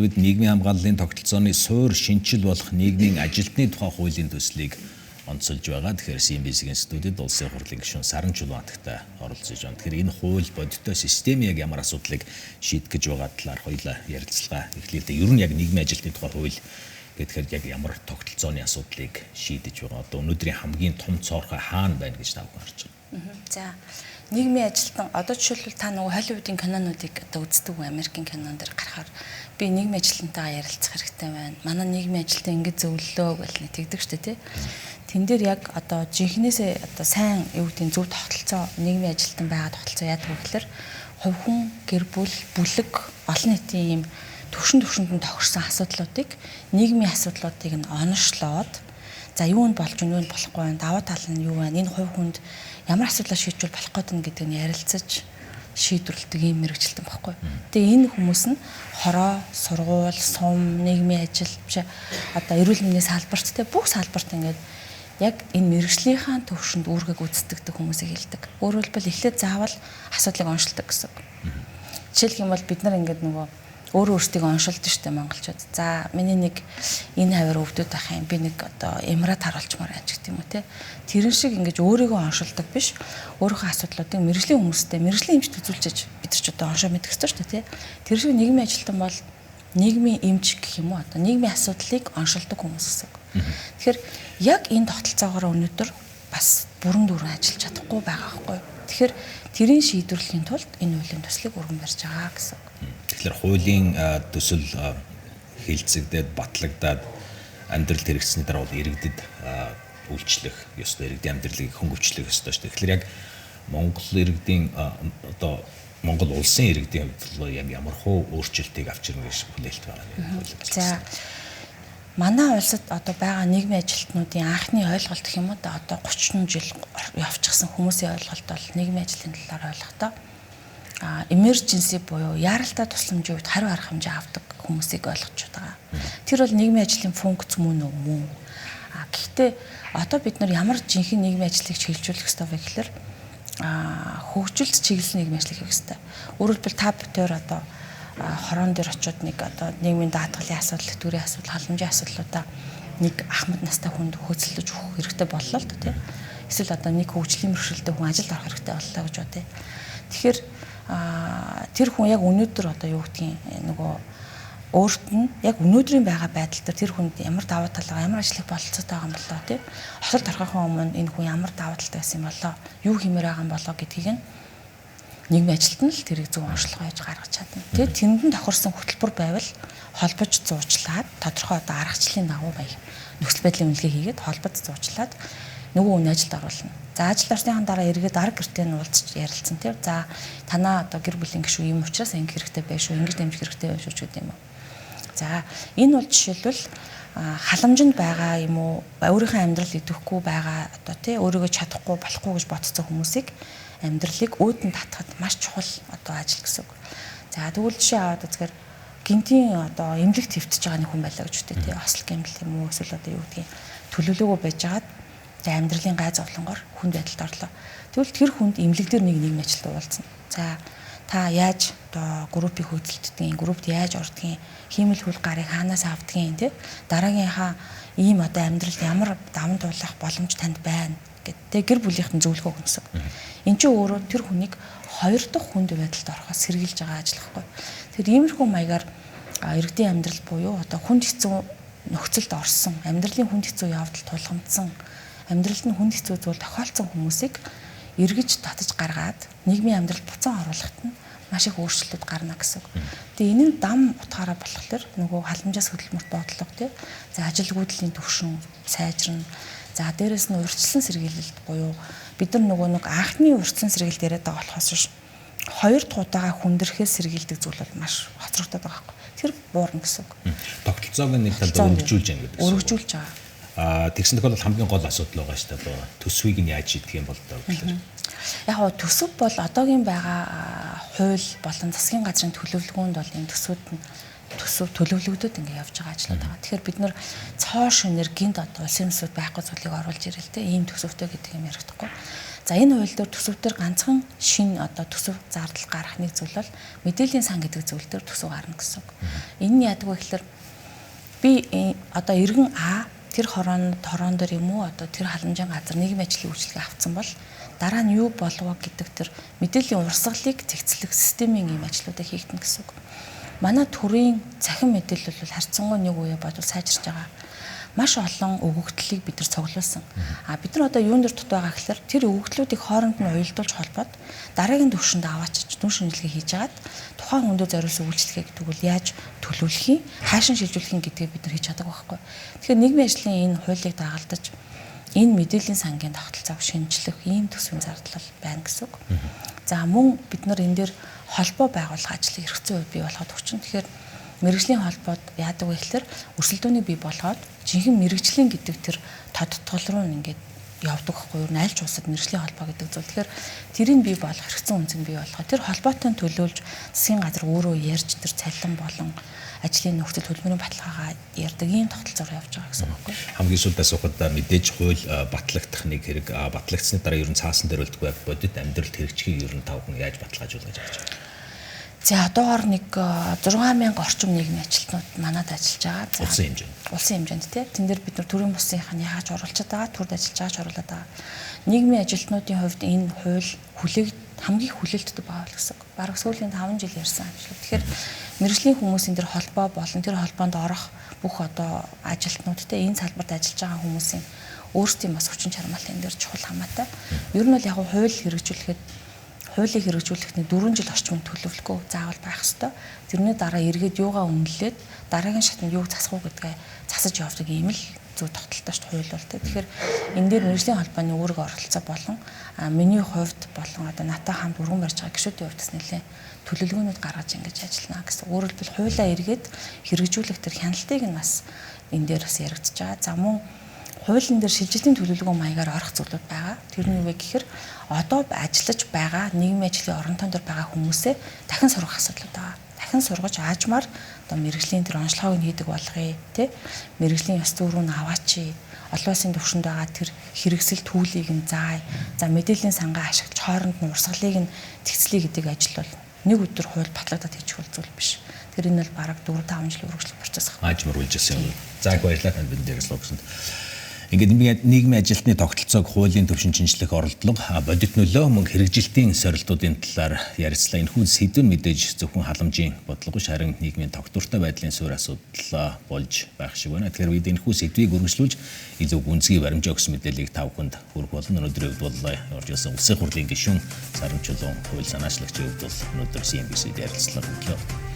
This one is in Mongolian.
бид нийгмийн хамгааллын тогтолцооны суур шинчил болох нийгмийн ажилтны тухай хуулийн төслийг онцолж байгаа. Тэгэхээр CNBC-ийн студид Улсын хурлын гишүүн Саран Чулуунатагтай оролцож байна. Тэгэхээр энэ хууль бодиттой системийн яг ямар асуудлыг шийдэх гэж байгаа талаар хоёулаа ярилцлага эхлэе л дээ. Ер нь яг нийгмийн ажилтны тухай хууль гэхээр яг ямар тогтолцооны асуудлыг шийдэж байгаа. Одоо өнөөдрийн хамгийн том цоорхой хаана байна гэж та бүхэн харж байгаа. За, нийгмийн ажилтан одоо жишээлбэл та нөгөө Холливуудын кинонуудыг одоо үздэг үү? Америкийн кинон дээр гарахаар би нийгмийн ажилтнтайгаа ярилцах хэрэгтэй байна. Манай нийгмийн ажилтан ингэж зөвлөлөө гэл нэг тэгдэг штэ тий. Тэн дээр яг одоо жинхнээсээ одоо сайн юу гэдгийг зөв тогтолцоо нийгмийн ажилтан байгаа тогтолцоо яадаг вэ гэхээр хувь хүн, гэр бүл, бүлэг олон нийтийн ийм төвшин төвшөнд нь тохирсон асуудлуудыг нийгмийн асуудлуудыг нь оношлоод за юу нь болж юу нь болохгүй байна, давуу тал нь юу байна, энэ хувь хүнд ямар асуудлаа шийдвэл болох гээд байна гэдгийг нь ярилцаж шийдвэрлэдэг ийм мэргэжилтэн байхгүй. Тэгээ энэ хүмүүс нь хороо, сургууль, сум, нийгмийн ажил биш одоо эрүүл мэндийн салбарт те бүх салбарт ингээд яг энэ мэргэжлийнхаа төвшөнд үүргээ гүйцэтгэдэг хүмүүсийг хэлдэг. Өөрөөр хэлбэл эхлээд заавал асуудлыг оншилдог гэсэн. Жишээлх юм бол бид нар ингээд нөгөө өөрөө өөртөө оншилдог шүү дээ монголчууд. За миний нэг энэ хавар өвдөд байх юм. Би нэг одоо эмрат харуулчмаар байна ч гэдэг юм уу те. Тэрэн шиг ингэж өөрийгөө оншилдог биш. Өөрийнхөө асуудлуудыг мэргэжлийн хүмүүстэй мэргэжлийн эмчт үзүүлчихэж бид нар ч одоо оншоо мэдэх ёстой шүү дээ те. Тэр шиг нийгмийн ажилтан бол нийгмийн эмч гэх юм уу одоо нийгмийн асуудлыг оншилдог хүмүүс гэсэн үг. Тэгэхээр яг энэ тогтолцоогоор өнөөдөр бас бүрэн дүүрэн ажиллаж чадахгүй байгаа байхгүй юу. Тэгэхээр тэрийн шийдвэрлэхийн тулд энэ хуулийн төслийг өргөн барьж байгаа гэсэн үг. Тэгэхээр хуулийн төсөл хэлцэгдээд батлагдаад амьдрал хэрэгцсэний дараа бол иргэдэд үйлчлэх ёстой, иргэдийн амьдралыг хөнгөвчлөх ёстой шүү дээ. Тэгэхээр яг Монгол иргэдийн одоо Монгол улсын иргэдийн хувьд бол яг ямар хуу өөрчлөлтийг авчирна гэж хүлээлт байгаа юм. За, манай улсад одоо байгаа нийгмийн ажилтнуудын анхны ойлголт гэх юм уу да одоо 30 жил явчихсан хүмүүсийн ойлголт бол нийгмийн ажлын талаар ойлгохдоо emergency буюу яаралтай тусламжийн үед хариу арга хэмжээ авдаг хүмүүсийг ойлгож байгаа. Тэр бол нийгмийн ажлын функц мөн үү? Мөн. Гэхдээ одоо бид нар ямар жинхэнэ нийгмийн ажлыг чиглүүлэх ёстой вэ гэхээр хөгжилд чиглэсэн нийгмийн ажлыг хийх ёстой. Өөрөөр хэлбэл та бүхэн одоо хорон дээр очиод нэг одоо нийгмийн даатгалын асуудал, тэтгэврийн асуудал, халамжийн асуудлуудаа нэг ахмад настай хүнд хөөцөлдөж өгөх хэрэгтэй боллоо л доо тий. Эсвэл одоо нэг хөгжлийн мөршөлтэй хүн ажилд орох хэрэгтэй боллоо гэж бодъё. Тэгэхээр тэр хүн яг өнөөдөр одоо юу гэдгийг нөгөө өөрт нь яг өнөөдрийн байгаа байдал дээр тэр хүнд ямар давуу тал байгаа, ямар ажиллах бололцоотой байгаа юм болоо тий. Осолд орохын өмнө энэ хүн ямар давуу талтай байсан юм болоо, юу хиймээр байгаа юм болоо гэдгийг нь нийгмийн ажилтан л тэрийг зөв онцлогоо хийж гаргаж чадна. Тэгээд тэнд нь тохирсон хөтөлбөр байвал холбож зуучлаад тодорхой одоо аргачлалын дагуу баяг нөхцөл байдлын үнэлгээ хийгээд холбож зуучлаад нөгөө хүн ажилд оруулна. За ажилд орсныхан дараа эргээд арга гэртээ нь уулзч ярилцсан тийм. За танаа одоо гэр бүлийн гишүүн юм учраас ингэх хэрэгтэй байх шүү, ингэж дэмжих хэрэгтэй байх шүү ч гэдэг юм уу. За энэ бол жишээлбэл халамжинд байгаа юм уу, өөрийнхөө амьдрал идэвхгүй байгаа одоо тий өөрийгөө чадахгүй болохгүй гэж бодсон хүмүүсийг амьдралыг өөдөн татхад маш чухал одоо ажил гэсэн үг. За тэгвэл жишээ аваад үзэхээр гинтийн одоо эмнэлэгт хэвтэж байгаа нэг хүн байлаа гэж үтэй тий осол гэмтэл юм уу эсвэл одоо юу гэдгийг төлөвлөгөө байжгаад за амьдралын гай зовлонгоор хүнд байдалд орлоо. Тэгвэл тэр хүнд эмнэлэг дээр нэг нийгмийн ажилд уулзна. За та яаж одоо группийг хөөцөлддөг, группт яаж ордгийг, хиймэл хөл гарыг хаанаас авдгийг тий дараагийнхаа ийм одоо амьдралд ямар даван туулах боломж танд байна гэд. Тэгээ гэр бүлийнхэн зөвлөгөө өгнө гэсэн. Энд чинь өөрөө тэр хүнийг хоёр дахь хүнд байдалд орохоос сэргийлж байгаа ажил байхгүй. Тэгэхээр иймэрхүү маягаар иргэдийн амьдрал буюу одоо хүнд хэцүү нөхцөлд орсон, амьдралын хүнд хэцүү явдал тулгамдсан, амьдралд нь хүнд хэцүү зүйл тохиолдсон хүмүүсийг эргэж татаж гаргаад нийгмийн амьдралд буцаан оруулахад нь маш их өөрчлөлтүүд гарна гэсэн үг. Тэгээ энэ нь дам утгаараа болохоор нөгөө халамжаас хөдөлмөрт бодлого тий. За ажилгүйдлийн түвшин сайжирна. За дээрэс нь урьдчилан сэргийлэлт буюу бид нар нөгөө нэг анхны урьдчилан сэргийлэлт яриад байгаа болохоос биш хоёр дахь удаага хүндрэхээс сэргийлдэг зүйл бол маш хоцрогдоод байгаа байхгүй. Тэр буурна гэсэн үг. Тогтолцоог нэг талд өргөжүүлж яана гэдэг. Өргөжүүлж байгаа. Тэгсэн тохиолдолд хамгийн гол асуудал байгаа шүү дээ. Төсвийг нь яаж шийдэх юм бол доо гэхээр. Яг гоо төсөв бол одоогийн байгаа хууль болон засгийн газрын төлөвлөгөөнд бол энэ төсвүүд нь Төсөв төлөвлөгдөд ингээ явж байгаа ажлууд байгаа. Тэгэхээр бид нар цоо шинээр гинт одоо улсын төсөвт байхгүй зүйлийг оруулж ирэл те ийм төсөвтэй гэдэг юм ярихдаггүй. За, энэ хууль дээр, төсөв дээр ганцхан шин одоо төсөв зардал гаргах нэг зүйл бол мэдээллийн сан гэдэг зүйл дээр төсөв гарна гэсэн үг. Энэ нь яадаг вэ гэхээр би одоо иргэн А тэр хорон тороон дээр юм уу, одоо тэр халамжийн газар нийгмийн ажлын үйлчилгээ авцсан бол дараа нь юу болов гэдэг тэр мэдээллийн урсгалыг цэгцлэх системийн ийм ажлуудыг хийгдэнэ гэсэн үг. Манай төрийн цахим мэдээлэл бол харьцангуй нэг үе бодвол сайжирч байгаа. Маш олон өгөгдлийг бид нар цуглуулсан. А бид нар одоо юун дээр дутуу байгаа гэхээр тэр өгөгдлүүдийг хооронд нь уялдуулж холбоод дараагийн түвшинд аваачиж дүн шинжилгээ хийж агаад тухайн хүндээ зориулсан үйлчилгээ гэдэг бол яаж төлөвлөх юм, хаашин шилжүүлэх юм гэдгийг бид нар хийж чаддаг байхгүй. Тэгэхээр нийгмийн ажлын энэ хуулийг дагалдаж энэ мэдээллийн сангийн тогтолцоог шинжлэх ийм төсвийн зардал байна гэсэн үг. За, мөн бид нар энэ дээр холбоо байгуулах ажлыг эрх зүйн хувьд бий болгоод өгчин. Тэгэхээр мэргэжлийн холбоод яадаг вэ гэхээр өрсөлдөөнийг бий болгоод жинхэнэ мэргэжлийн гэдэг тэр тодтгол руу ингээд явдаг байхгүй юу? Аль ч улсад мэргэжлийн холбоо гэдэг зүйл. Тэгэхээр тэрийг бий болгох хэрэгцээ үнцийг бий болгох. Тэр холбоотой төлөөлж засгийн газар өөрөө ярьж тэр цалин болон ажлын нөхцөл, төлбөрийн баталгаагаа ярьдаг ийм тогтолцоороо явж байгаа гэсэн үг байхгүй юу? Хамгийн сүүлд асуухад, мэдээж хууль батлагдах нэг хэрэг, батлагдсны дараа ер нь цаасан дээр үлдэхгүй бодит амьдралд хэрэгжихийг ер нь та бүхэн яаж баталгаажуулах гэж харж байна? За, одоогоор нэг 6000 орчим нийгмийн ажилтнууд манад ажиллаж байгаа. За, улсын хэмжээнд. Улсын хэмжээнд тий. Тэн дээр бид нар төрийн бусынх нь яач оруулчихад байгаа, төрд ажиллаж байгаа ч оруулаад байгаа. Нийгмийн ажилтнуудын хувьд энэ хууль хүлээг хамгийн хүлээлттэй байгаа гэсэн. Бараг сүүлийн 5 жил ярьсан ажил. Тэгэхээр мэргэжлийн хүмүүсийн тэр холбоо болон тэр холбоонд орох бүх одоо ажилтнуудтай энэ салбарт ажиллаж байгаа хүмүүсийн өөрсдийн бас хүчин чармаалт энэ дээр чухал хамаатай. Ер нь бол яг хууль хэрэгжүүлэхэд, хуулийг хэрэгжүүлэх нэг 4 жил орчмын төлөвлөгөө заавал байх ёстой. Тэрний дараа эргээд юугаа үнэлээд дараагийн шатнд юуг засах уу гэдгээ засаж явдаг ийм л зөв тогтолтой шүү хууль бол. Тэгэхээр энэ дээр мэргэжлийн холбооны үүрэг оролцоо болон миний хувьд болон одоо надтай хамт өргөн барьж байгаа гишүүдийн хувьд бас нэлээд төлөвлөгөөнүүд гаргаж ингэж ажиллана гэсэн. Өөрөөр хэлбэл, хуулиа эргээд хэрэгжүүлэх тэр хяналтыг нь бас энэ дээр бас яригдчихэж байгаа. За, мөн хуулийн дээр шилжилтийн төлөвлөгөө маягаар орох зүйлүүд байгаа. Тэр нь юу вэ гэхээр одоо ажиллаж байгаа нийгмийн ажлын оронтон дээр байгаа хүмүүсээ дахин сургах асуудлууд байгаа. Дахин сургаж аажмаар одоо мэргэжлийн тэр онцлогоог нь хийдэг болгоё, тий? Мэргэжлийн ёс зүйн рүү нь аваачи. Олон улсын түвшинд байгаа тэр хэрэгсэл төлөвийг нь заая. За, мэдээллийн сангаа ашиглаж хооронд нь урсгалыг нь цэгцлэе гэдэг ажил бол нэг өдөр хууль батлагдаад хийчих зүйл биш. Тэр энэ бол бараг 4 5 жил үргэлжлэх процесс. Аажмаар үйлжсэн юм. За, их баярлалаа танд бид ярилцлага өгсөнд. Ингээд нийгмийн ажилтны тогтолцоог хуулийн түвшинд шинжлэх оролдлого, бодит нөлөө, мөн хэрэгжилтийн сорилтуудын талаар ярилцлаа. Энэхүү сэдэв нь мэдээж зөвхөн халамжийн бодлого биш, харин нийгмийн тогтвортой байдлын суурь асуудал болж байх шиг байна. Тэгэхээр бид энэхүү сэдвийг үргэлжлүүлж илүү гүнзгий баримжаа өгсөн мэдээллийг та бүхэнд хүргэх болно. Өнөөдрийн хувьд бол орж ирсэн Улсын хурлын гишүүн Саран Чулуун, хууль санаачлагчийн хувьд бол өнөөдөр CNBC-д ярилцлага өглөө.